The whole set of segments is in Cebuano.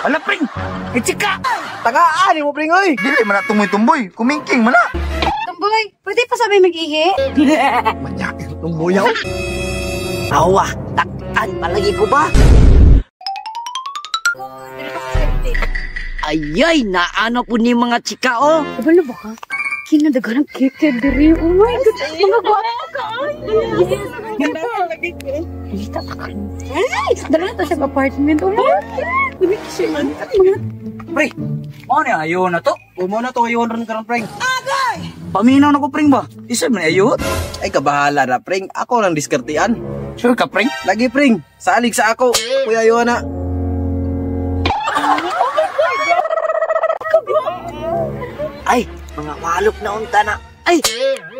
Ala, pring. Eh, chika. Tagaan mo, pring, oy. Dili man na tumoy-tumboy, kumingking man na. Tumboy, pwede pa sabi mag-ihi? Manyakis itong buyaw. Awa, taktan palagi ko ba? Ayay, naano po ni mga chika, oh. Kabalo ba ka? Kinadagan ang keke diri. Oh my God, mga gwapo ka. Yes, Kita ta ka. Ay, dala na to siya sa apartment. Oh my God. Lumiki siya yun. Mga Pre, mo ni ayo na to. Umo na to ayon ron karon, pring. Paminaw na ko, pring ba? Isa man ayo. Ay, kabahala na, pring. Ako lang diskartean. Sure ka, pring? Lagi, pring. Salig sa ako. Kuya, ayo na. Ay, mga walok na unta na. Ay,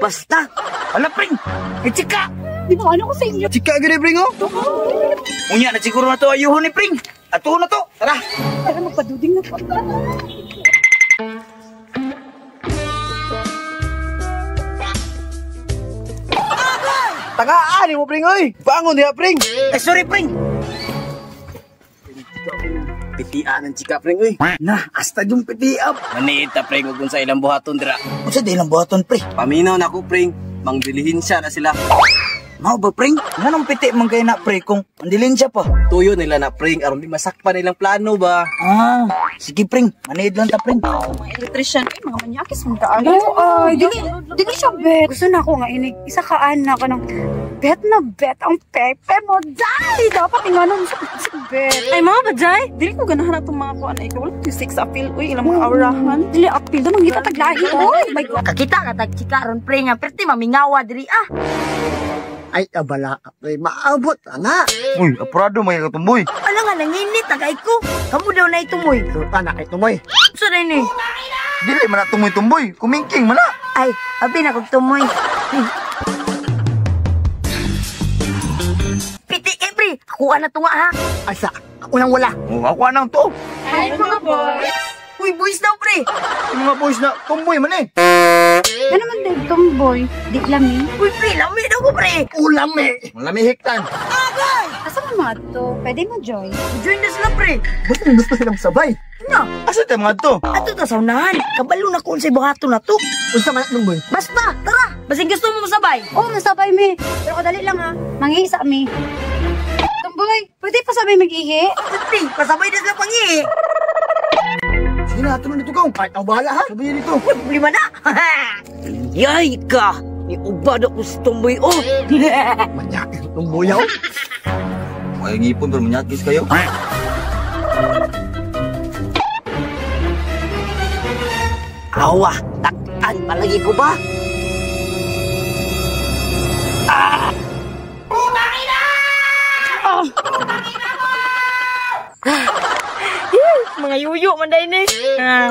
basta. Ala, pring. Eh, chika. Di ba ano ko sa inyo? Chika gani, pring, oh. Unya na siguro na to ayuhon ni pring. Ato na to. Tara. Tara, magpaduding na po. Tagaan mo, pring, oy. Bangon diha, pring. Eh, sorry, pring. Pitian ang chika, pring, oy. Na, hasta yung pitiap. Maniita, pring, ug sa ilang buhaton dira. Unsa di ilang buhaton, pre? Paminaw na ko, pring. Mangbilihin siya na sila. Mao ba, pring? Nganong piti man kay na, pre, kung andilin siya pa? Tuyo nila na, pring, aron di masakpan nilang plano ba. Ah, sige, pring. Maniid lang ta, pring. Mga electrician, ay, mga manyakis mong kaayo. Oo, ay, dili, dili siya bet. Gusto na ako nga inig. Isa ka anak ka ng bet na bet ang pepe mo. Dai! Dapat inganon siya si bet. Ay, mga bajay, dili ko ganahan atong mga kuan ay wala yung sex appeal, uy, ilang mga aurahan. Dili apil daw mangita taglahi. Oh my God. Kakita ka tag chika ron pre nga perti mamingawa diri ah. Ay, abala ka, pre. Maabot na nga. Uy, apurado mga katumboy. Ala nga nanginit na kay ko. Kamu daw na itumoy. Sultan na kay tumoy. Unsa na ni? Dili man na tumoy-tumboy, kumingking man na. Ay, abi na kog tumoy. Piti kay pre, akuha na to nga ha. Ay, sa, ako nang wala. Oh, ako anang to. Ay, mga boys. Uy, boys daw pre. Yung mga boys na tumboy man eh. Ano naman din, tumboy? Di lami. Uy pre, lami daw ko pre. Ulam eh. Malami hiktan. Asa man mga to? Pwede mo join? Join na sila pre. Ba't nang gusto silang sabay? Na, Asa tayo mga to? ato ta sa unahan. Kabalo na ko unsay buhaton na to. Unsa man nung boy? Basta, tara. Basing gusto mo masabay. Oo, masabay mi. Pero kadali lang ha. Mangihisa mi. Tumboy, pwede pa sabay mag-ihi? Pre, pasabay na sila pangihi. Sige na, ato na dito kong. Ay, abala ha. Sabihin dito. Uy, problema na. Yay ka! Ni ubad ako sa tumboy, oh! Manyakis itong buyaw. Ay, ngipon pero manyakis kayo. Awa, taktan palagi ko ba? Ah! Mga yuyo man day ni. Ah.